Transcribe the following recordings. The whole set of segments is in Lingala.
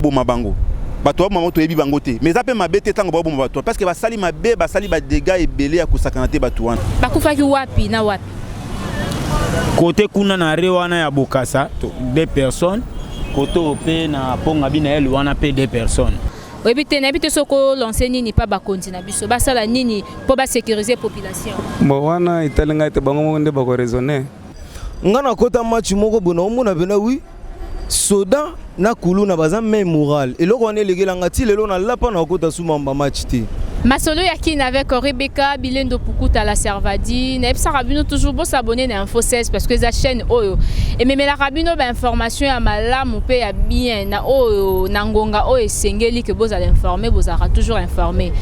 koboma bango. Bato baboma bango, toyebi bango te, mais eza mpe mabe te ntango baboma bato, parce que basali mabe, basali badégâts ebele ya kosakana te. Bato wana Bakufaki wapi na wapi? Kote kuna na re wana ya Bokasa, deux personnes. Kote oyo mpe na Ponga bina ele wana mpe, deux personnes. Oyebi te, nayebi te soki olance nini mpa bakonzi na biso, basala nini mpo basécuriser population. Bon, wana etali ngai te, bango moko nde bakoraisonner. Nga nakota match moko boye, naomona pena wi soda na kuluna baza même moral. Eloko wana elekelanga ti lelo, nalapa na kokota suma match te. Masolo ya Kine avec Rebecca Bilendo Pukuta la Servadi. Nayebisaka bino toujours bosabonner na Info 16, parce que eza chaîne oyo ememelaka bino bainformation ya malamu mpe ya bien na oyo na ngonga oyo esengeli ke bozala informé, bozalaka toujours informé.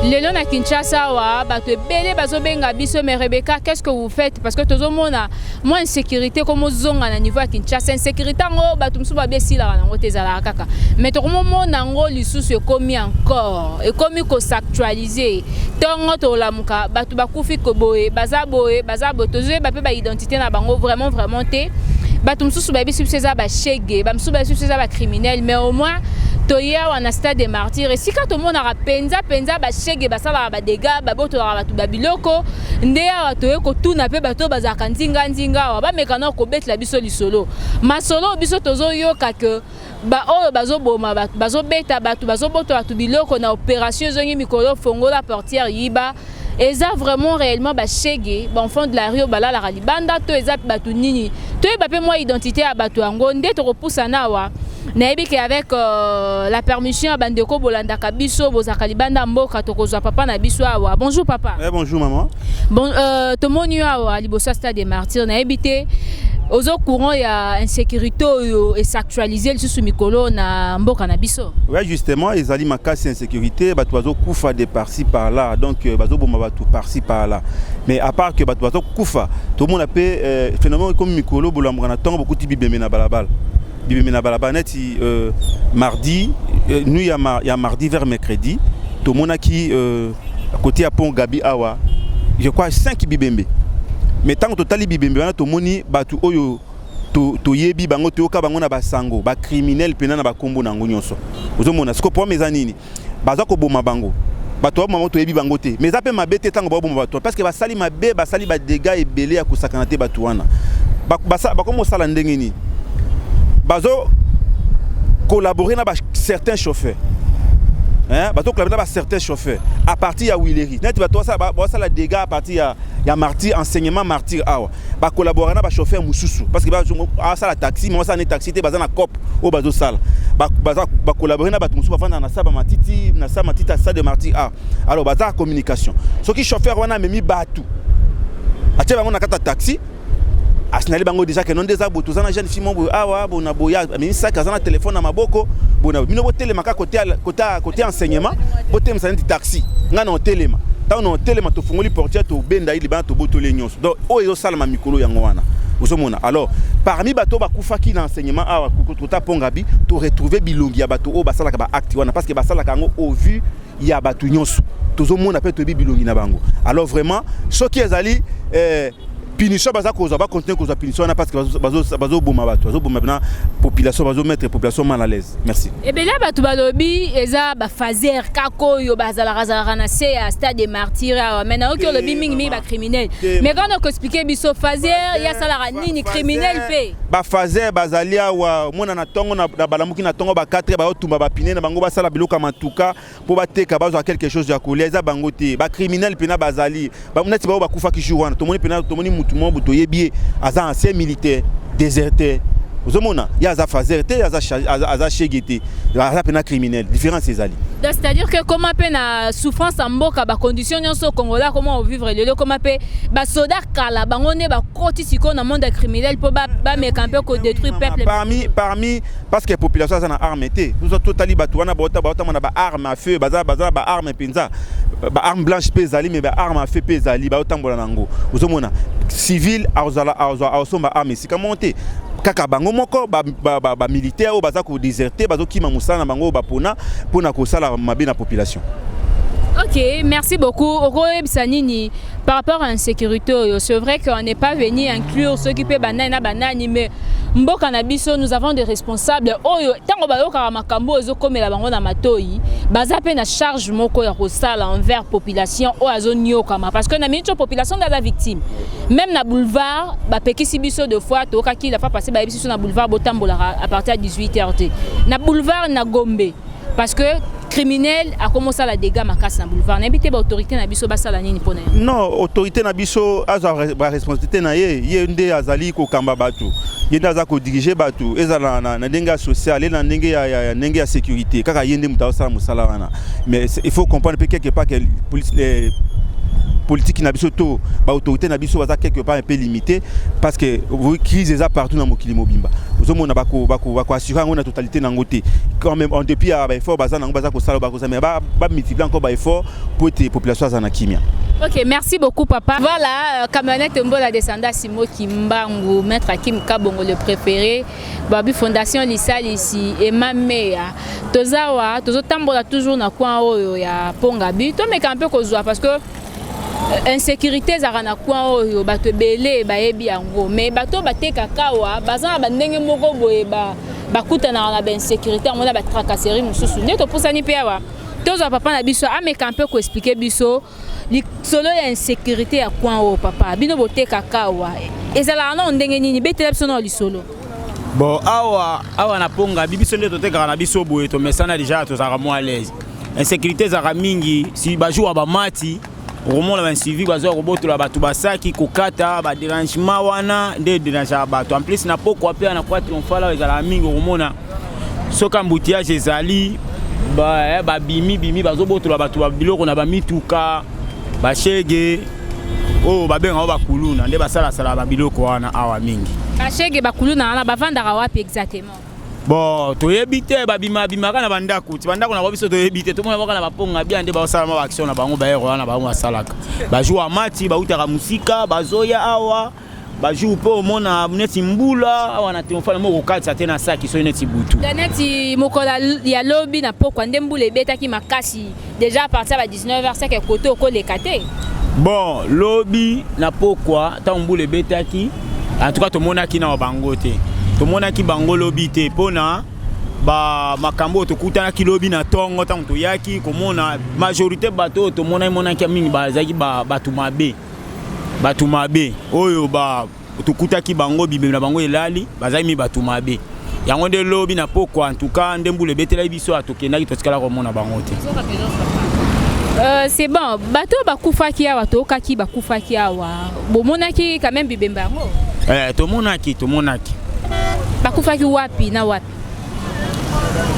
Lelo na Kinshasa awa, bato ebele bazobenga biso: "Mais Rebecca, qu'est-ce que vous faites?" Parce que tozomona mwa insécurité komozonga na niveau ya Kinshasa. Insécurité yango, bato mosusu babi esilaka nango te, ezalaka kaka, mais tokomomona yango lisusu, ekomi encore, ekomi kos'actualiser. Ntongo tolamuka, bato bakufi ko boye, baza boye, baza boye, tozoyeba mpe baidentité na bango vraiment vraiment te. Bato mosusu bayebisi biso eza bashege, bamosusu bayebisi biso eza bacriminel, mais au moins toye awa na Stade de Martyr, esika tomonaka mpenza mpenza bashege basalaka badégâts, babotolaka bato babiloko. Nde awa toye kotuna mpe bato oyo bazalaka nzinga nzinga awa, bameka na kobetela biso lisolo. Masolo biso tozoyoka ke baoyo bazoboma bato, bazobeta bato, bazobotola bato biloko na opération ezongi mikolo fongola portière yiba, eza vraiment réellement bashege, baenfant de la rue oyo balalaka libanda, to eza bato nini? Toyeba mpe mwa identité ya bato yango. Nde tokopusana awa. Nayebi ke avec la permission ya bandeko bolandaka biso, bozalaka libanda mboka, tokozwa papa na biso awa. Bonjour papa. Eh, bonjour maman. Bon, tomoni yo awa liboso ya Stade de Martyr. Nayebi te ozo courant ya insécurité oyo es'actualiser lisusu mikolo na mboka na biso? Ouais, justement, ezali makasi, insécurité. Bato bazokufa de par-ci par-là, donc bazoboma bato par-ci par-là. Mais à part que bato bazokufa, tomona mpe phénomène ekomi mikolo, bolambuka na ntongo, bokuti bibembe na balabala, bibembe na balabala. Neti mardi, nuit ya mardi vers mercredi, tomonaki côté ya pont Gabi awa, je crois 5 bibembe. Mais ntango totali bibembe wana, tomoni bato oyo toyebi bango, toyoka bango na basango, bacriminel mpena na bakombo na yango nyonso. Ozomona sikoyo problème eza nini? Baza koboma bango, bato baboma bango, toyebi bango te, mais eza mpe mabe te ntango baboma bato, parce que basali mabe, basali badégâts ebele ya kosakana te. Bato wana bakomi kosala ndenge nini? Bazo collaborer na ba certains chauffeurs, hein, bazo collaborer na ba certains chauffeurs à partir ya Huilerie. Neti bato basala dégâts à partir ya Martyr, enseignement Martyr awa, bacollaborer na bachauffeur mosusu, parce que asala taxi, ma basala ne taxi te, baza na cope oyo bazosala. Bacollaborer na bato mosusu bafandaka na sa bamatiti, na sa matiti ya Stade de Martyr awa. Alors baza communication, soki chauffeur wana amemi bato, atie bango na kati ya taxi, asinali bango déjà ke non, nde eza boye, toza na jeune fille mo boye awa, bona boye, amemi saki, aza na telefone na maboko bona, bino botelema kaka côté enseignement, botelemisa neti taxi, ngai na otelema. Ntango na otelema, tofungoli portière, tobenda ye libanda, tobotoli ye nyonso. Donc oyo ezosalama mikolo yango wana ozomona. Alors parmi bato oyo bakufaki na enseignement awa, kota Pont Gaby, toretrouve bilongi ya bato oyo basalaka baacte wana, parce que basalaka yango au vu ya bato nyonso, tozomona mpe toyebi bilongi na bango. Alors vraiment, soki ezali punition baza kozwa, bacontinue kozwa punition wana, parce que bazoboma bato, bazoboma na population, bazomettre population mal à l'aise. Merci. Ebele ya bato balobi eza bafaser kaka oyo bazalaka zalaka na se ya Stade de Martyr awa, mais nayoki olobi mingimingi bacriminel. Mais quand okoexpliquer biso, faser ye asalaka nini? Criminel mpe? Bafaser bazali awa, omona na ntongo, na balamuki na ntongo ba 4, baotumba bapine na bango, basala biloko ya matuka mpo bateka, bazwa quelque chose ya kolia. Eza bango te, bacriminel mpena bazali neti bao bakufaki jour wana. Tomoni mpena, tomoni mutu moko toyebi ye, aza ancien militaire déserteur. Ozomona ye aza faser te, aza shege te, aza mpena criminel. Différence ezali. Donc c'est-à-dire que comment mpe na souffrance ya mboka, bacondition nyonso congolais comment ovivre lelo, koma mpe basoda kala bango nde bakoti sikoyo na monde ya criminel mpo bameka mpe kodétruire peuple? Parmi, parce que population aza na arme te. Totali bato wana baotamona baarme à feu, baza na baarme mpenza, baarme blanche mpe ezali, mais baarme à feu mpe ezali, baotambola nango. Ozomona civil azosomba arme esika moko te, kaka bango moko bamilitaire oyo baza kodéserter, bazokima mosala na bango oyo bapona mpona kosala mabe na population. Ok. Ok, merci beaucoup. Okoyebisa nini par rapport à insécurité oyo? C'est vrai qu'on n'est pas venu inclure ceux qui peuvent banani na banani, mais mboka na biso, nous avons des responsables oyo ntango bayokaka makambo oyo ezokomela bango na matoi, baza mpe na charge moko ya kosala envers population oyo azoniokama, parce que na miniti oyo population nde aza victime. Même na boulevard bapekisi biso. Deux fois toyokaki, la fois passée bayebisi biso na boulevard botambolaka à partir ya 18 heures te na boulevard na Gombe, parce que criminel akomosala dégâts makasi na boulevard. Nayebi te baautorité na biso basala nini mpona yango. Non, autorité na biso azwa baresponsabilité na ye. Ye nde azali kokamba bato, ye nde aza kodirige bato, ezala na ndenge ya social e na ndenge ya sécurité. Kaka ye nde moto azosala mosala wana. Mais il faut comprendre mpe quelque part que police, politique na biso to baautorité na biso baza quelque part un peu limité, parce que crise eza partout na mokili mobimba. Ozomona bakoassure yango na totalité nango te. Quand même, en dépit ya baeffort baza nango, baza kosala, bakozala, mais bamultiplie encore baeffort po ete population aza na kimia. Ok, merci beaucoup, papa. Voilà, camionnette Mbola descendant Simo Kimbangu, maître Hakim Kabongo le préféré, Babi Fondation Lisa ici et Mamea. Tozawa, tozo tambola toujours na coin oyo ya Pongabi. To meka un peu kozwa parce que insécurité ezalaka na coin oyo, bato ebele bayebi yango, mais bato batekaka awa baza na bandenge moko boye, bakutanaka na bainsécurité yango na batracasserie mosusu. Nde topusani mpe awa, tozwa papa na biso ameka mpe koexpliquer biso lisolo ya insécurité ya coin oyo. Papa, bino botekaka awa, ezalaka nao ndenge nini? Betela biso nao lisolo. Bon, awa na Ponga biso nde totekaka na biso boye, tomesana déjà, tozalaka mwa à l'aise. Insécurité ezalaka mingi si bajour ya bamati, okomona bainsuivi bazwa kobotola bato basaki, kokata, badérangement wana nde edérangeaka bato. En plus na pokwa mpe na Croix Triomphale awa ezalaka mingi. Okomona soki embouteillage ezali, babimi bimi, bazobotola bato biloko na bamituka. Bashege oyo babengaka bakuluna nde basalasala babiloko wana awa mingi. Bashege bakuluna wana bavandaka wapi exactement? Bon, toyebi te. Babima bimaka na bandako ti bandako na bango, biso toyebi te. Tomona baka na baponga bia nde baosala ma baaction na bango. Bayero wana bango basalaka bajour ya mati, bautaka mosika, bazoya awa. Bajour mpe omona neti mbula awa na Triomphale moko, kokatisa te na saki soki neti butu. Da neti mokolo ya lobi na pokwa nde mbula ebetaki makasi déjà à partir ya ba 19 h, seke kote okoleka te. Bon, lobi na pokwa ntango mbula ebetaki, en tout cas tomonaki na bango te, tomonaki bango lobi te, mpona ba makambo oyo tokutanaki lobi na ntongo. Ntango toyaki komona majorité bato oyo tomonaki monaki mingi bazalaki bato mabe, bato mabe oyo ba tokutaki bango, bibembe na bango elali, bazali mi bato mabe. Yango nde lobi na pokwa, en tout cas nde mbula ebetelaki biso ya tokendaki, totikala komona bango te. C'est bon. Bato oyo bakufaki awa, toyokaki bakufaki awa, bomonaki quand même bibembe yango? Eh, tomonaki, tomonaki. Bakufaki wapi na wapi?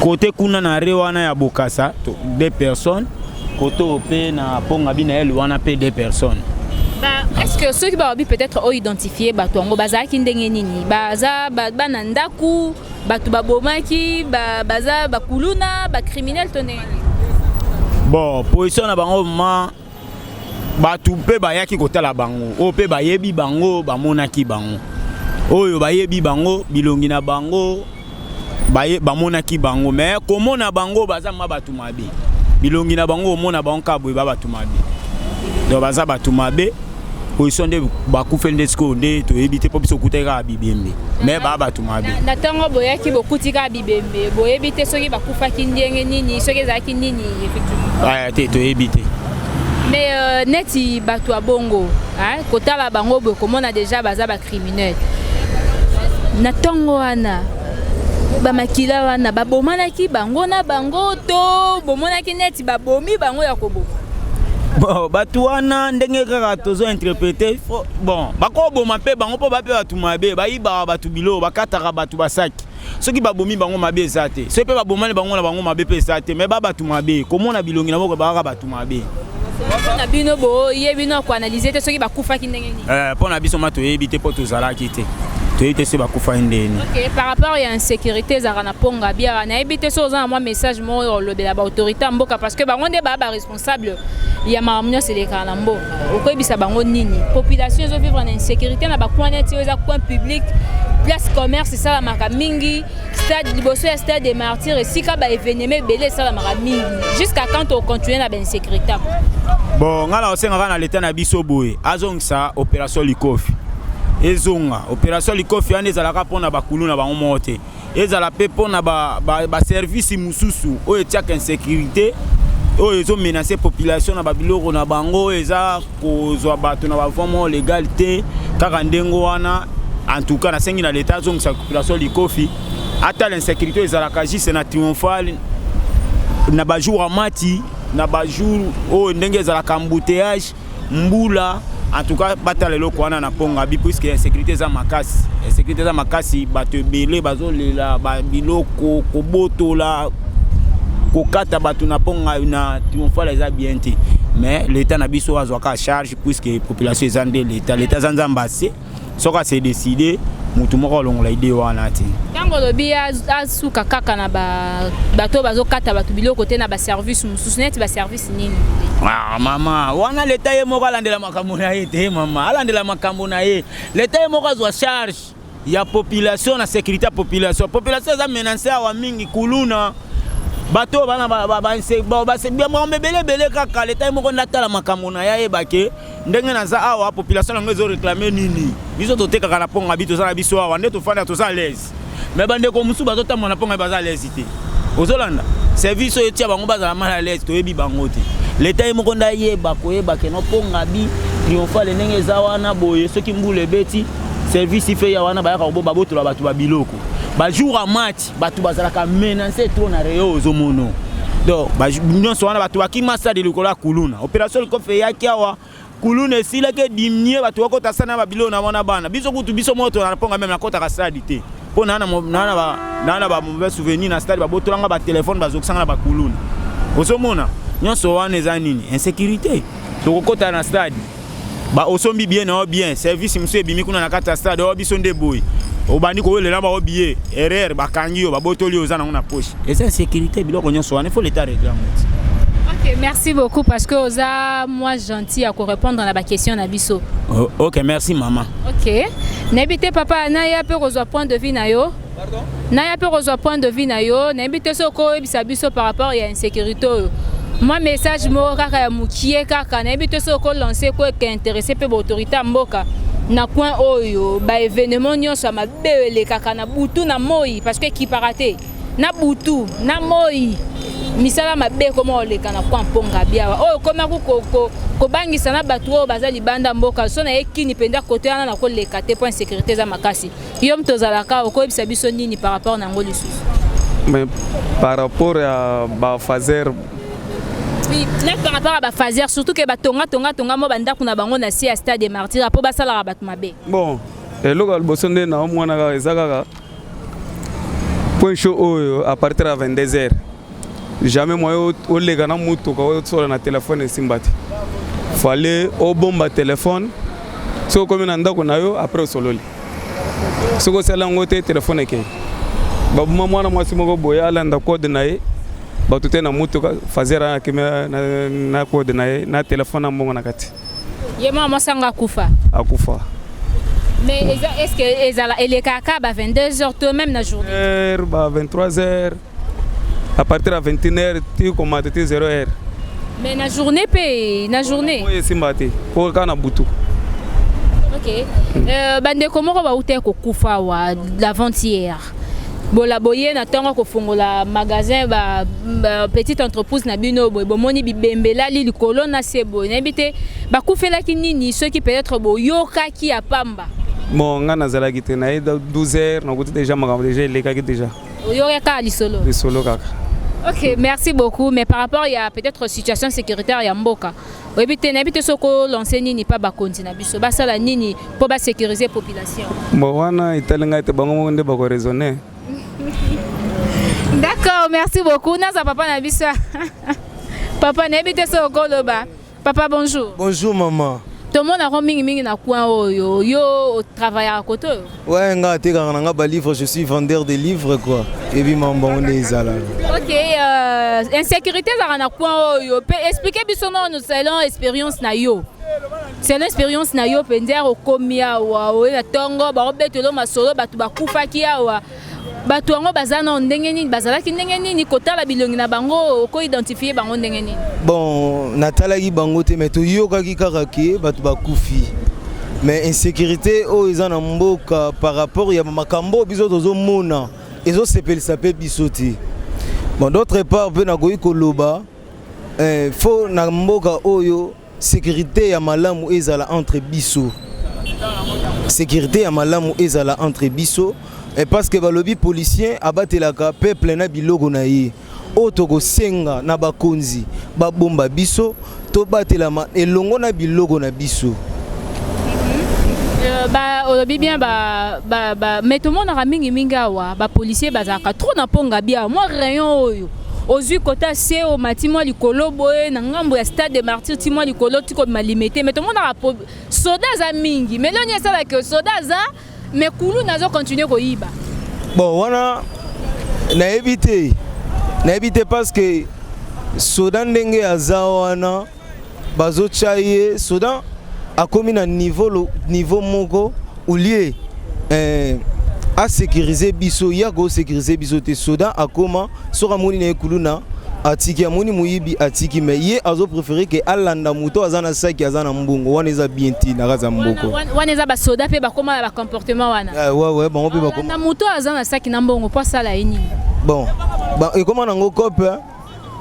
Kote kuna na re wana ya Bokasa, deux personnes. Kote oyo mpe na Ponga bina ele wana mpe deux personnes. Ba, est-ce que soki balobi peut-être oidentifie bato yango, bazalaki ndenge nini? Baza bana ndako, bato babomaki, baza bakuluna, bacriminel to ndenge nini? Bon, position na bango ma bato mpe bayaki kotala bango, oyo mpe bayebi bango, bamonaki bango, oyo bayebi bango bilongi na bango, bamonaki bango. Mais komona bango, baza ma bato mabe. Bilongi na bango, komona bango kaka boye, ba bato mabe. Donc baza bato mabe. Position nde bakufeli nde sikoyo nde toyebi te, mpo biso okutaki kaka bibembe, mais baa bato mabe. Na ntango boyaki, bokuti kaka bibembe, boyebi te soki bakufaki ndenge nini, soki ezalaki nini effectivement? Aya te, toyebi te. Mais neti bato ya bongo, hein, kotala bango boye, komona déjà baza bacriminel na ntongo wana, bamakila wana babomanaki bango na bango to bomonaki neti babomi bango ya koboma? Bon, bato wana ndenge kaka tozo interpréter, bon, bakoboma mpe bango mpo bape bato mabe, bayibaka bato biloko, bakataka bato basaki. Soki babomi bango, mabe eza te. Soki mpe babomani bango na bango, mabe mpe eza te. Mais ba bato mabe, komona bilongi na boko, bakaka bato mabe. Mpo na bino, boyebi no koanalyse te soki bakufaki ndenge nini? Mpo na biso ma toyebi te, mpo tozalaki te, toyebi te soki bakufaki ndeni. Ok, par rapport ya insécurité ezalaka na Ponga Biara, nayebi te soki oza na mwa message moko oyo olobela baautorité ya mboka, parce que bango nde baa baresponsable ya makambo nyonso elekaka na mboka. Okoyebisa bango nini? Population ezovivre na insécurité na bacoin neti oyo eza coin public. Place commerce esalamaka mingi, stade, liboso ya Stade des Martyrs, esika baévénement ebele esalamaka mingi. Jusqu'à quand tocontinue na bainsécurité? Bon, ngai na kosengaka na leta na biso boye, azongisa opération Likofi, ezonga. Opération Likofi wana ezalaka mpona bakulu na bango moko te, ezala mpe mpona baservice mosusu oyo etiaka insécurité, oyo ezomenace population na babiloko na bango, oyo eza kozwa bato na bavoie moko légal te. Kaka ndenge wana, en tout cas nasengi na leta azongisa opération Likofi, atala insécurité oyo ezalaka juste na Triomphal na bajour ya mati, na bajour oyo ndenge ezalaka embouteillage, mbula. En tout cas batala eloko wana na Mponga bi, puisque insécurité eza makasi, insécurité eza makasi. Bato ebele bazolela babiloko, kobotola, kokata bato na Mponga, na Triomphal, eza bien te. Mais l'état na biso azwaka charge, puisque population eza nde l'état. L'état aza Nzambe, ase soki ase décide, motu moko alongola idée wana te. Ntango olobi asuka kaka na bato oyo bazokata bato biloko te, na baservice mosusu neti baservice nini? Ah, mama, wana leta ye moko alandela makambo na ye te. Mama, alandela makambo na ye. Leta ye moko azwa charge ya population na sécurité ya population. Population eza menacé awa mingi, kuluna, bato oyo bana makambo ebele ebele. Kaka leta ye moko nde atala makambo na ye, ayeba ke ndenge naza awa, population yango ezoréclame nini. Biso totekaka na Mponga bi, toza na biso awa nde tofanda, toza à l'aise, mais bandeko mosusu bazotambola na Mponga baza à l'aise te. Ozolanda service oyo etia bango bazala mal à l'aise, toyebi bango te. Leta ye moko nde ayeba koyeba ke no Mponga bi, Triomphale, ndenge eza wana boye, soki mbula ebeti, service ife ya wana bayaka babotola bato babiloko. Bajour ya match, bato bazalaka menacé trop na reyo ozomona. Donc nyonso wana, bato bakima stade likolo ya kuluna. Opération Likofi eyaki awa, kuluna esilaki, ediminuer, bato bakota stade na babiloko na wana. Bana biso kutu, biso moto na Mponga, même nakotaka stade te, mpo naa na bamauvais souvenir na stade. Babotolanga batelefone, bazokisanga na bakuluna. Ozomona nyonso wana eza nini? Insécurité. Tokokota na stade, ba osombi bien na yo bien, service mosusu ebimi kuna na kati ya stade oyo biso nde boye, obandi kowelela bao billet, erreur, bakangi yo, babotoli yo, oza nango na poche. Eza insécurité. Biloko nyonso wana, il faut l'état règle yango. Ok, merci beaucoup, parce que oza mwa gentil ya korépondre na baquestion na biso. Oh, ok, merci mama. Ok, nayebi te, papa, naya mpe kozwa point de vue na yo. Naya mpe kozwa point de vue na yo. Nayebi te soki okoyebisa biso par rapport ya insécurité oyo, mwa message moko kaka ya mokie kaka. Nayebi te soki okolance ko eke intéressé mpe baautorité ya mboka na coin oyo, baévénement nyonso ya mabe oyo elekaka na butu na moi, parce que ekipaka te na butu na moi, misala mabe ekoma koleka na coin Mponga biawa oyo, ekomaki kobangisa na bato oyo baza libanda mboka. So na ye kini mpenza kote wana na koleka te, mpo insécurité eza makasi. Yo moto ozalaka, okoyebisa biso nini par rapport na yango lisusu? Mais par rapport ya bafaser? Oui, net par rapport à bafaser, surtout ke batonga tonga tonga mo bandako na bango na se ya Stade des Martyrs mpo basalaka bato mabe. Bon, eloko ya liboso nde naomona kaka eza kaka point chaud oyo, à partir ya 22 heures, jamais moyen oleka na mutuka oyo osola na telefone esimba te. Fallait obomba telefone soki okomi na ndako na yo, après osololi. Soki osala yango te, telefone ekei. Baboma mwana mwasi moko boye, alanda code na ye, bato te na mutuka, fazer akimi na code na ye, na telefone, na mbongo na kati. Ye mwana mwasi yango akufa? Akufa. Mais eza, est ce que ezala elekaka ba 22 heures to même na journée? Heure ba 23 heures, à partir ya 21 heures ti komata ti 0 heure. Mais na journée mpe, na journée? Oyo esimba te, po kaka na butu. Ok, bandeko moko bauta kokufa awa l'avant-hier. Bola boye na ntongo kofongola magasin, ba petite entreprise na bino boye, bomoni bibembe elali likolo na se boye. Nayebi te bakufelaki nini, soki peut-être boyokaki ya pamba. Bon, nga nazalaki te. Naye 12 heures, nakuti déjà makambo déjà elekaki déjà. Oyoki kaka lisolo? Lisolo kaka. Ok, merci beaucoup. Mais par rapport ya peut-être situation sécuritaire ya mboka, oyebi te, nayebi te soki olance nini mpa bakonzi na biso, basala nini mpo basécuriser population? Bon, wana etali ngai te, bango moko nde bakoraisonne. D'accord, merci beaucoup. Naza papa na biso. Papa, nayebi te soki okoloba. Papa, bonjour. Bonjour maman. Tomonako mingimingi na coin oyo, yo otravaillaka kote oyo? Ouais, nga atekaka na nga balivre, je suis vendeur de livres quoi. Ebi mambango nde ezalaka. Ok, insécurité ezalaka na coin oyo mpe, explique biso nano selon expérience na yo. Selon expérience na yo mpenza ya okomi awa, oye na ntongo, baobetelo masolo, bato bakufaki awa, bato yango baza na ndenge nini, bazalaki ndenge nini? Kotala bilongi na bango, okoidentifie bango ndenge nini? Bon, natalaki bango te, mais toyokaki kaka ke bato bakufi. Mais insécurité oyo eza na mboka, par rapport ya makambo oyo biso tozomona, ezosepelisa mpe biso te. Bon, d'autre part mpe nakoki koloba, faut na mboka oyo sécurité ya malamu ezala entre biso, sécurité ya malamu ezala entre biso, parce que balobi policier abatelaka peuple na biloko na ye. Oyo tokosenga na bakonzi, babomba biso, tobatelama elongo na biloko na biso. Olobi bien mais tomonaka mingimingi awa bapolicier bazalaka trop na mponga bia mwa rayon oyo ozwi kota se, omati mwa likolo boye na ngambo ya Stade des Martyrs, ti mwa likolo, ti kobima Limete. Mais tomonaka soda aza mingi, mais loni esalaka soda aza, mais kuluna azocontinue koyiba? Bon, wana nayebi te, nayebi te, parce que soda ndenge aza wana, bazotya ye soda, akomi na niveau moko olie asécurize biso, ya kosécurize biso te. Soda akoma, soki amoni na ye kuluna, atiki, amoni moyibi, atiki, mais ye azopréféré ke alanda moto aza na saki, aza na mbongo. Wana eza bien te na kati ya mboka. Wana eza basoda mpe bakóma na bacomportement wana. Ouais, bango mpe bakoma. Na moto aza na saki na mbongo, mpo asala ye nini? Bon, ekoma nango cope,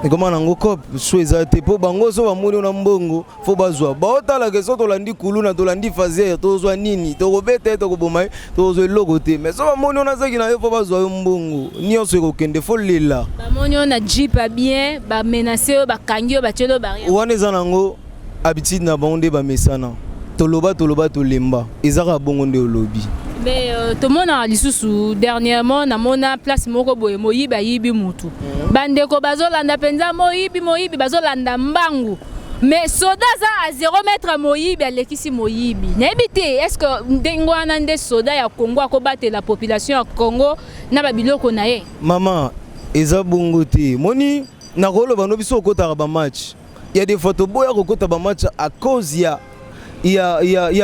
ekoma nango cope so eza te, mpo bango so bamoni na mbongo, faut bazwa. Baotalaka so tolandi kuluna, tolandi fazer, tozwa nini? Tokobeta ye, tokoboma ye, tozwa eloko te. Mais so bamoni ona zaki na yo, faut bazwa yo mbongo nyonso, ekokende, faut lela. Bamoni oyo na jeep ya bien, bamenace oyo, bakangi oyo, batieli oyo barrière. Wana eza nango habitude na bango nde bamesana. Toloba, toloba, tolemba, eza kaka bongo nde olobi. Mais tomonaka lisusu, dernièrement namona place moko boye, moyibi ayibi mutu, bandeko bazolanda mpenza moyibi, moyibi bazolanda mbangu, mais soda aza à 0 mètre, moyibi alekisi moyibi. Nayebi te, est ce que ndenge wana nde soda ya Congo akobatela population ya Congo na babiloko na ye? Mama, eza bongo te. Moni, nakoloba no, biso okotaka bamatch ya des fois, toboya kokota bamatch à cause ya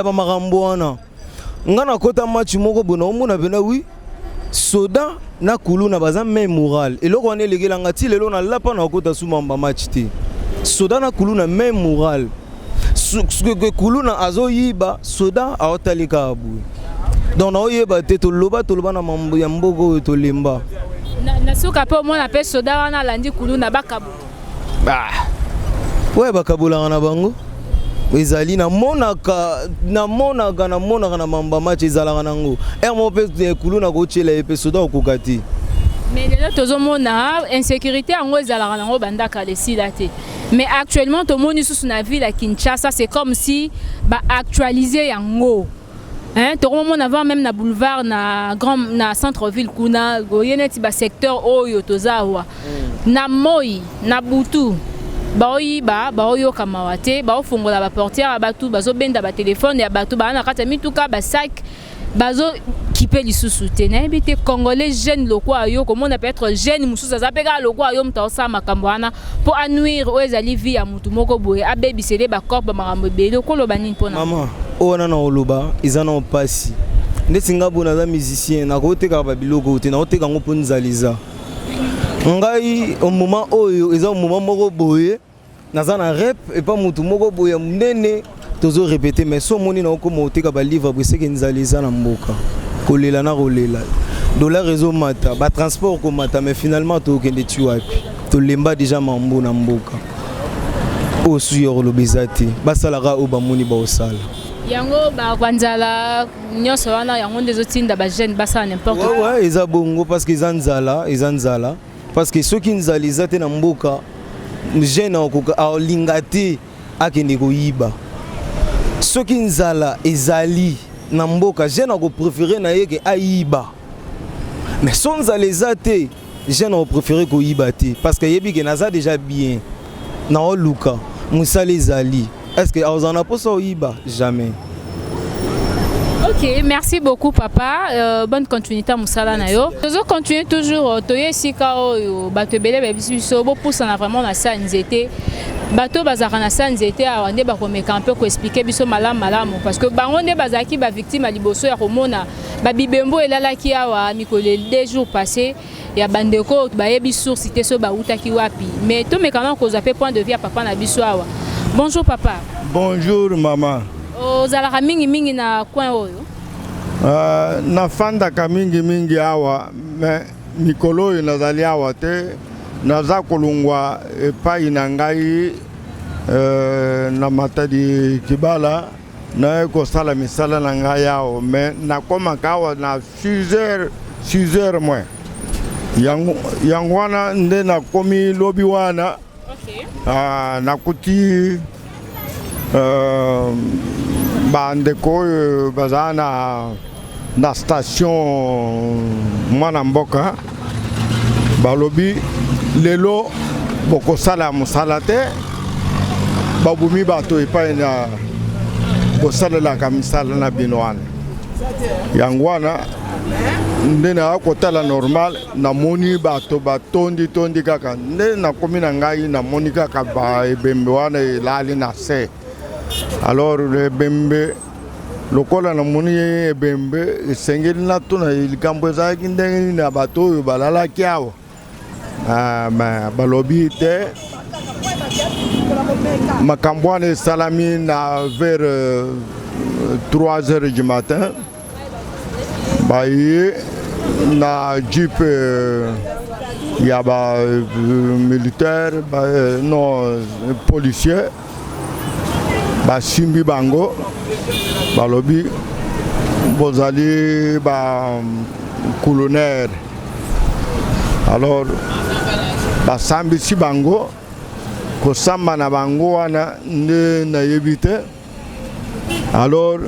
bamakambo wana. Nga nakota match moko boye, naomona mpena wi soda na kuluna baza même moral. Eloko wana elekelanga ti lelo, nalapa na kokota sumamba match te. Soda na kuluna même moral. Kuluna azoyiba, soda aotali kaka boye. Donc naoyeba te. Toloba, toloba na mambo ya mboka oyo, tolemba. Na suka mpe omona mpe soda wana alandi kuluna, bakabo. Oyo bakabolaka na bango ezali, namonaka, namonaka, namonaka na mambo ya match, ezalaka nango ere moko mpe kuluna kotiela ye mpe soda okoka te. Mais lelo tozomona insécurité yango ezalaka nango banda kala, esila te. Mais actuellement tomoni susu na ville ya Kinshasa, c'est comme si baactualise yango, hein. Tokomomona avant même na boulevard, na grand, na centre ville kuna, oye neti basecteur oyo toza awa, na moi na butu baoyiba, baoyoka mawa te, baofongola baportière ya bato, bazobenda batelefone ya bato baa na kati ya mituka, basac, bazokipe lisusu te. Nayebi te, Congolais jeune lokwa yo, komona peut-être jeune mosusu aza mpe kaka lokwa yo, moto aosala makambo wana mpo anuire oyo ezali vie ya motu moko boye, abebisele bacorps, bamakambo ebele. Okoloba nini mpona? Mama, oyo wana na koloba eza na mpasi. Ndeti nga boye, naza musicien, nakotekaka babiloko te, nakoteka yango mpo nzala eza ngai. Moment oyo eza moment moko boye, naza na rep epa motu moko boye ya monene, tozorepete. Mais so omoni naokoma oteka balivre boye, seke nzala eza na mboka. Kolela na kolela, dollar ezomata, batransport komata, mais finalement tokende ti wapi? Tolemba déjà mambo na mboka oyo. Su ya koloba eza te, basalaka oyo bamoni baosala. Yango banzala nyonso wana, yango nde ezotinda bajeune basala n'importe quoi. Ouais, eza bongo, parce que eza nzala, eza nzala, parce que soki nzala eza te na mboka, jeune akoka alinga te akende koyiba. Soki nzala ezali na mboka, jeune akopréféré na ye ke ayiba. Mais so nzala eza te, jeune akopréféré koyiba te, parce que ayebi ke naza déjà bien, naoluka mosala ezali. Est ce que akozala na mposa oyiba? Jamais. Ok. Ok, merci beaucoup papa. Bonne continuité à mosala na yo. Tozo continuer toujours toye esika oyo bato ebele bayebisi biso bopusana vraiment na sa nzete. Bato bazalaka na sa nzete awa nde bakomeka mpe koexpliquer biso malamu malamu, parce que bango nde bazalaki bavictime ya liboso ya komona babibembo elalaki awa mikolo 2 jours passé ya bandeko oyo bayebi source te so bautaki wapi. Mais tomeka na kozwa mpe point de vue ya papa na biso awa. Bonjour papa. Bonjour mama. Ozalaka mingimingi na coin oyo? Nafandaka mingimingi awa, mais mikolo oyo nazali awa te. Naza kolongwa epai na ngai na Matadi Kibala, naye kosala misala na ngai awa, mais nakomaka awa na 6 heures, 6 heures moins. Yango wana nde nakomi lobi wana. Nakuti bandeko oyo bazala na station Mwana Mboka, balobi lelo bokosala mosala te, babumi bato epai na bosalelaka misala na bino wana. Yango wana nde naya kotala normal, namoni bato batondi tondi kaka. Nde nakomi na ngai, namoni kaka baebembe wana elali na se. Alors ebembe, lokola namoni ebembe, esengeli natuna likambo ezalaki ndenge nini na bato oyo balalaki awa. Balobi te makambo wana esalami na vers 3 heures du matin. Baye na jeep ya ba militaire ba, non, policier, basimbi bango, balobi bozali ba colonel. Alors basambisi bango, kosamba na bango wana nde nayebi te. Alors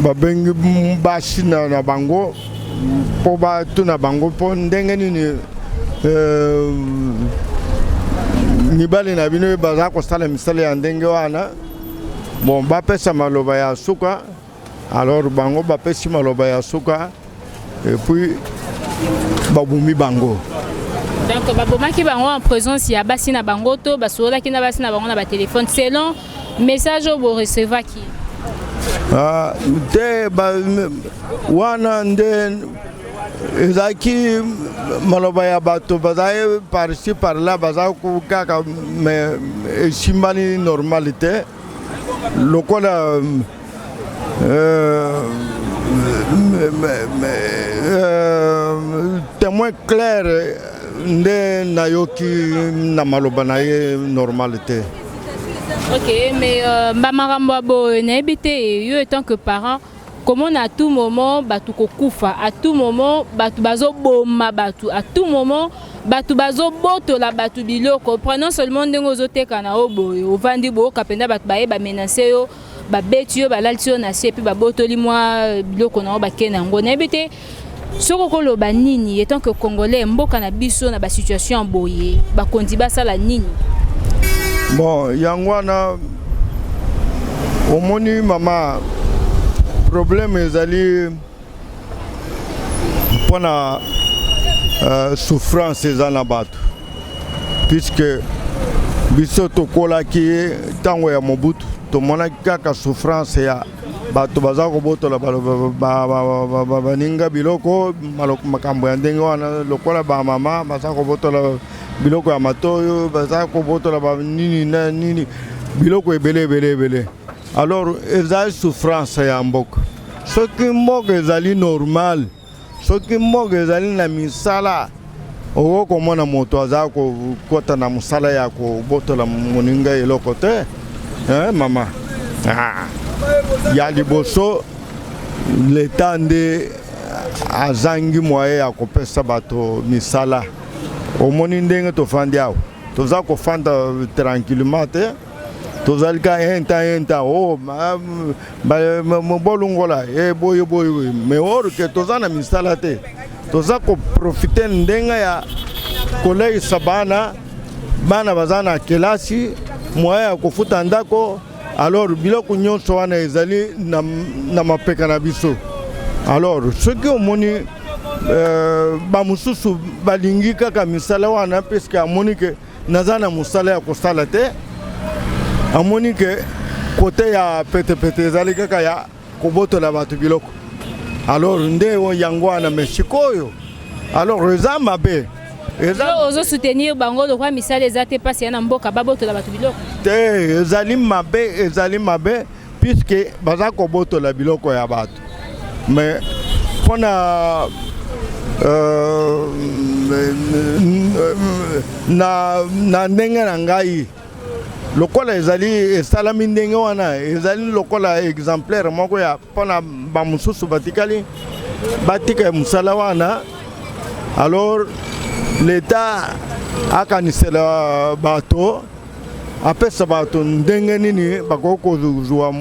babengi basi na bango mpo batuna bango mpo ndenge nini mibali na bino baza kosala misala ya ndenge wana. Bon, bapesa maloba ya suka. Alors bango bapesi maloba ya suka et puis babumi bango. Donc babomaki bango en présence ya basi na bango to basololaki na basi na bango na batelefone, selon message oyo borecevaki? Ah, te, wana nde ezalaki maloba ya bato bazali par-ci par-là, baza kaka, mais esimbani normal te lokola témoin clair nde nayoki na maloba na ye normal te. Ok, mais bamakambo ya boye, nayebi te, yo étant que parent, komona à tout moment bato kokufa, à tout moment bato bazoboma bato, à tout moment bato bazobotola bato biloko, prenons seulement ndenge ozoteka na yo boye, ovandi boyoka mpenza bato baye bamenacer yo, babeti yo, balalisi yo na se, et puis babotoli mwa biloko na yo, bakei na yango. Nayebi te soki okoloba nini étant que Congolais, mboka na biso na basituation ya boye, bakonzi basala nini? Bon, yango wana omoni mama, problème ezali mpona souffrance eza na bato, puisque biso tokolaki ntango ya Mobutu, tomonaki kaka souffrance ya bato baza kobotola baninga biloko, makambo ya ndenge wana, lokola bamama baza kobotola biloko ya matoyo, baza kobotola banini na nini, biloko ebele ebele ebele. Alors ezali souffrance ya mboka. Soki mboka ezali normal, soki mboka ezali na misala, okoki komona moto aza kokɔta na mosala ya kobotola moninga eloko te. Mama, ya liboso, leta nde azangi moyen ya kopesa bato misala. Omoni ndenge tofandi awa, toza kofanda tranquillement te, tozali ka un temps, un temps o bolongola e boye boye, mais or que toza na misala te, toza koprofiter ndenge ya koleisa bana, bana baza na kelasi, moyen ya kofuta ndako. Alors biloko nyonso wana ezali na mapeka na biso. Alors soki omoni bamosusu balingi kaka misala wana, puisque amoni ke naza na mosala ya kosala te, amoni ke kote ya petepete ezali kaka ya kobotola bato biloko. Alors nde yango wana. Mais sikoyo alors eza mabe, eza Ozosoutenir bango lokwa misala eza te, mpasi ya na mboka, babotola bato biloko? Te, ezali mabe, ezali mabe, puisque baza kobotola biloko ya bato. Mais mpona na ndenge na ngai, lokola ezali esalami ndenge wana, ezali lokola exemplaire moko ya mpona bamosusu batikali batika mosala wana. Alors l'État akanisela bato, apesa bato ndenge nini bakoki kozwa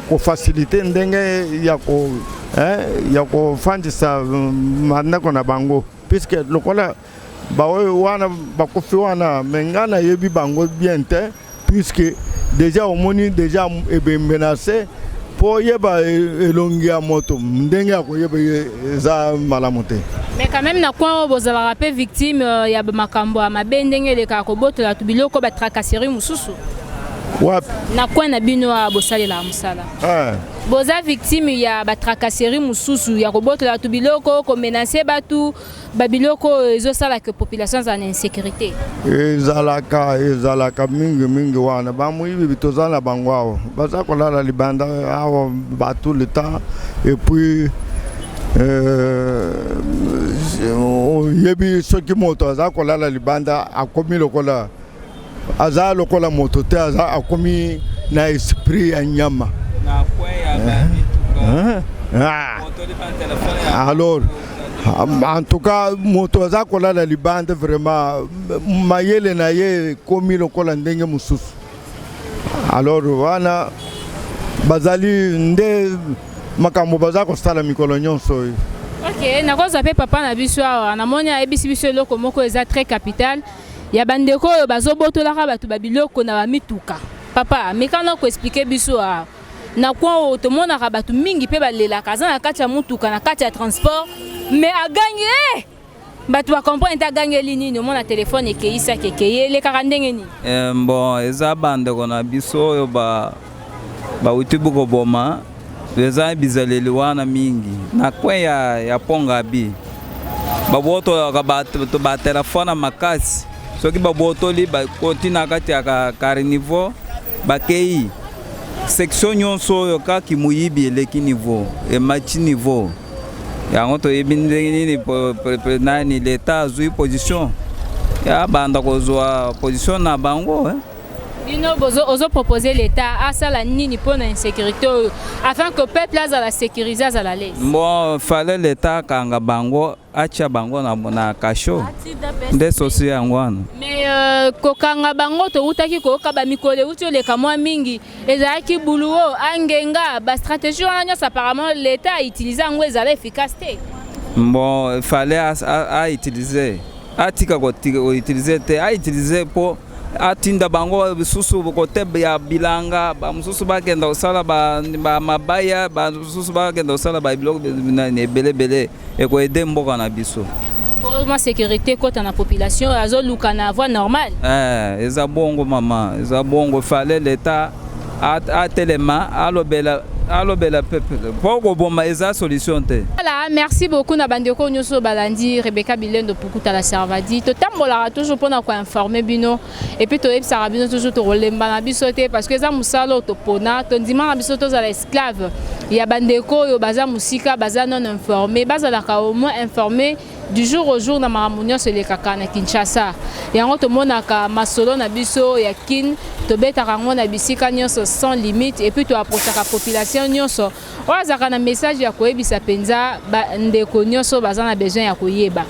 kofaciliter ndenge ya kofandisa bandako na bango, puisque lokola baoyo wana bakufi wana, mais ngai nayebi bango bien te, puisque déjà omoni déjà ebembe na se, mpo oyeba elongi ya moto, ndenge ya koyeba eza malamu te. Mais quand même, na coin oyo bozalaka mpe victime ya makambo ya mabe, ndenge elekaka, kobotola bato biloko, batracasserie mosusu? Wapi? Na coin na bino awa bosalelaka mosala, boza victime ya batracasserie mosusu, ya kobotola bato biloko, komenacer bato babiloko oyo ezosalaka population azala na insécurité? Ezalaka, ezalaka mingimingi wana. Bamoyibi toza na bango awa, baza kolala libanda awa ba tout le temps. Et puis oyebi, soki moto aza kolala libanda, akomi lokola, aza lokola moto te, aza akomi na esprit ya nyama. Ah. Alors en tout cas, moto aza kolala libanda, vraiment mayele na ye ekomi lokola ndenge mosusu. Alors wana bazali nde makambo baza kosala mikolo nyonso oyo. Ok, nakozwa mpe papa na biso awa. Namoni ayebisi biso eloko moko eza très capital ya bandeko oyo bazobotolaka bato babiloko na bamituka. Papa, mekana koexpliquer biso awa na coin oyo tomonaka bato mingi mpe balelaka, aza na kati ya mutuka, na kati ya transport, mais agangi e, bato bacomprendre te agangeli nini. Omona telefone ekeisaki, ekei, elekaka ndenge nini? Bon, eza bandeko na biso oyo bauti bokoboma. Eza bizaleli wana mingi na coin ya Pongabi. Babotolaka bato batelefone makasi. Soki babotoli, bakoti na kati ya caniveau, bakei section nyonso oyo. Kaki moyibi eleki niveau, emati niveau yango. Toyebi ndenge nini nani leta azwi position ya banda kozwa position na bango, eh? Bino ozopropose l'État asala nini mpo na insécurité oyo, afin que peuple azala sécurisé, azala l'aise? Bon, fallait leta akanga bango, atia bango na cachot nde sosi yango wana. Mais kokanga bango, towutaki koyoka bamikolo euti oleka mwa mingi, ezalaki buluwo angenga, bastratégie wana nyonso, apparemment l'État autiliser yango, ezala efficace te. Bon, fallait autiliser, atika koutiliser te, autiliser mpo atinda bango lisusu kote ya bilanga. Bamosusu bakenda kosala bamabaya, bamosusu bakenda kosala babiloko ebele ebele ekoaider mboka na biso. Mwa sécurité ekɔta na population oyo azoluka na voie normale. Eza bongo, mama, eza bongo. Fallait l'État atelema, alobela peuple mpo koboma eza solution te. Voilà, merci beaucoup na bandeko nyonso balandi Rebecca Bilendo Pukuta la Servadi. Totambolaka toujours mpona koinformer bino et puis toyebisaka bino toujours, tokolemba na biso te, parce que eza mosala oyo topona. Tondima na biso tozala esclave ya bandeko oyo baza mosika, baza non informé, bazalaka au moins informé du jour au jour na makambo nyonso elekaka na Kinshasa. Yango tomonaka masolo na biso ya Kine, tobetaka yango na bisika nyonso sans limite, et puis toapprochaka population nyonso oyo azalaka na message ya koyebisa mpenza bandeko nyonso baza na besoin ya koyeba.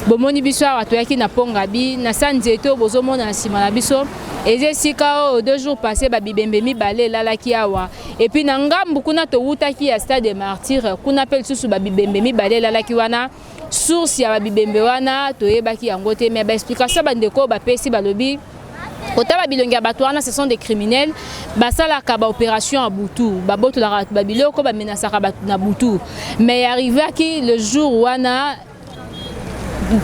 Bomoni biso awa, toyaki na Pongabi, na sa nzete oyo bozomona na nsima na biso, eza esika oyo 2 jours passé babibembe mibale elalaki awa. Et puis na ngambu kuna towutaki ya Stade Martyr, kuna mpe lisusu babibembe mibale elalaki wana. Source ya babibembe wana toyebaki yango te, mais baexplication bandeko oyo bapesi, balobi Kotala bilongi ya bato wana, ce sont des criminels. Basalaka baopération ya butu, babotolaka bato babiloko, bamenasaka bato na butu. Mais arrivaki le jour wana,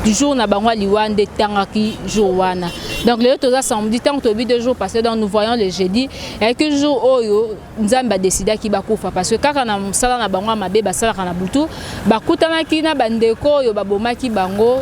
jour na bango ya liwa nde etangaki jour wana. Donc lelo toza samedi, ntango toyebi 2 jours passé, donc nous voyons le jeudi eyaki jour oyo Nzambe adécidaki bakufa, parce que kaka na mosala na bango ya mabe basalaka na butu, bakutanaki na bandeko oyo babomaki bango.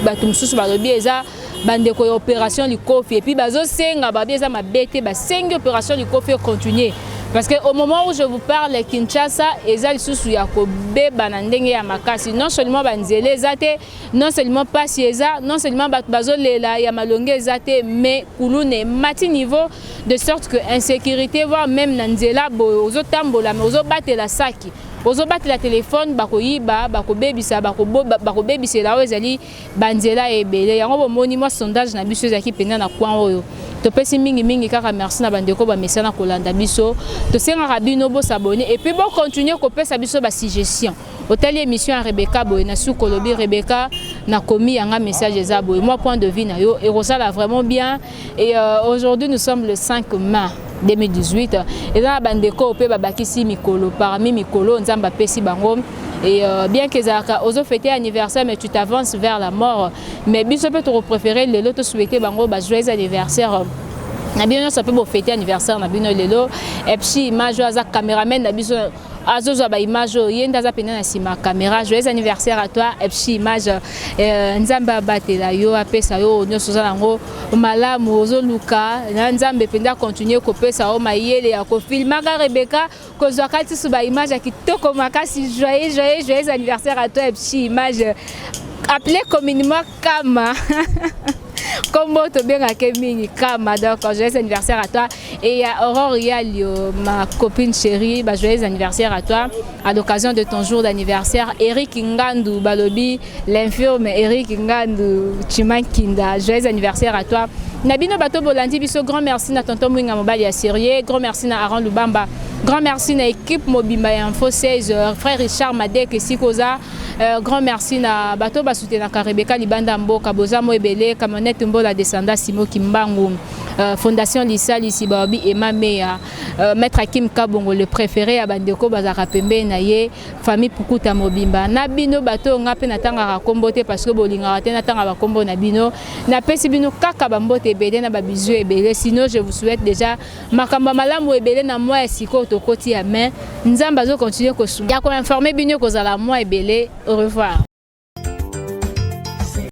Bato mosusu balobi eza bandeko ya opération Likofi. Et puis bazosenga, babi eza mabe te, basengi opération Likofi econtinue, parce que au moment où je vous parle, Kinshasa eza lisusu ya kobeba na ndenge ya makasi. Non seulement banzela eza te, non seulement pasi eza, non seulement bato bazolela ya malonge eza te, mais kuluna emati niveau de sorte que insécurité, voire même na nzela boye ozotambola, mais ozobatela saki, ozobatela telefone, bakoyiba, bakobebisa, bakobebisela. Oyo ezali banzela ebele. Yango bomoni mwa sondage na biso ezalaki mpenza na coin oyo. Topesi mingimingi kaka merci na bandeko bamesana kolanda biso. Tosengaka bino bos'abonner et puis bocontinue kopesa biso basuggestion. Otali émission ya Rebeka boye, na suki olobi: "Rebeka, nakomi yanga message eza boye, moi point de vue na yo ekozala vraiment bien." Et aujourd'hui nous sommes le 5 mai 2018. Eza na bandeko mpe babakisi mikolo parmi mikolo Nzambe apesi bango. Et bien que ezalaka ozofêter anniversaire, mais tu t'avances vers la mort. Mais biso mpe tokopréféré lelo tosouhaite bango bajoyeux anniversaire na bino nyonso mpe bofêter anniversaire na bino lelo. Et puis image oyo, aza caméraman na biso, azozwa baimage oyo, ye nde aza pene na nsima ya caméra. Joyeux anniversaire à toi, Epsi Image. Nzambe abatela yo, apesa yo nyonso oza nango malamu, ozoluka na Nzambe mpenza continue kopesa yo mayele ya kofilmaka Rebeka, kozwaka tisu baimage ya kitoko makasi. Joyeux, joyeux, joyeux anniversaire à toi, Epsi Image, appelé communément Kama, kombo tobengaka mingi Kama. Donc joyeux anniversaire à toi. Et ya Aurore Yalio, ma copine chérie, bah, joyeux anniversaire à toi à l'occasion de ton jour d'anniversaire. Eric Ngandu, balobi l'infirme Eric Ngandu Chimankinda, joyeux anniversaire à toi. Na bino bato bolandi biso, grand merci na tonton Mwinga, mobali ya sérieux. Grand merci na Aaron Lubamba. Grand merci na équipe mobimba ya Info 16, frère Richard Madek esika oza. Grand merci na bato basoutenaka Rebeka libanda mboka, boza mo ebele: Camionnette Mbola Descenda, Simo Kimbangu, Fondation Lisalisi, Babi Ema Meya, Maître Akim Kabongo, le préféré ya bandeko bazalaka pembeni na ye, famille Pukuta mobimba. Na bino bato nga mpe natangaka kombo te, parce que bolingaka te natanga bakombo na bino. Napesi bino kaka bambote ebele na babisous ebele. Sinon je vous souhaite déjà makambo ya malamu ebele na mwa ya sikoyo tokoti ya mai. Nzambe azocontinue kosunga ya koinformer bino, kozala mwa ebele. Au revoir.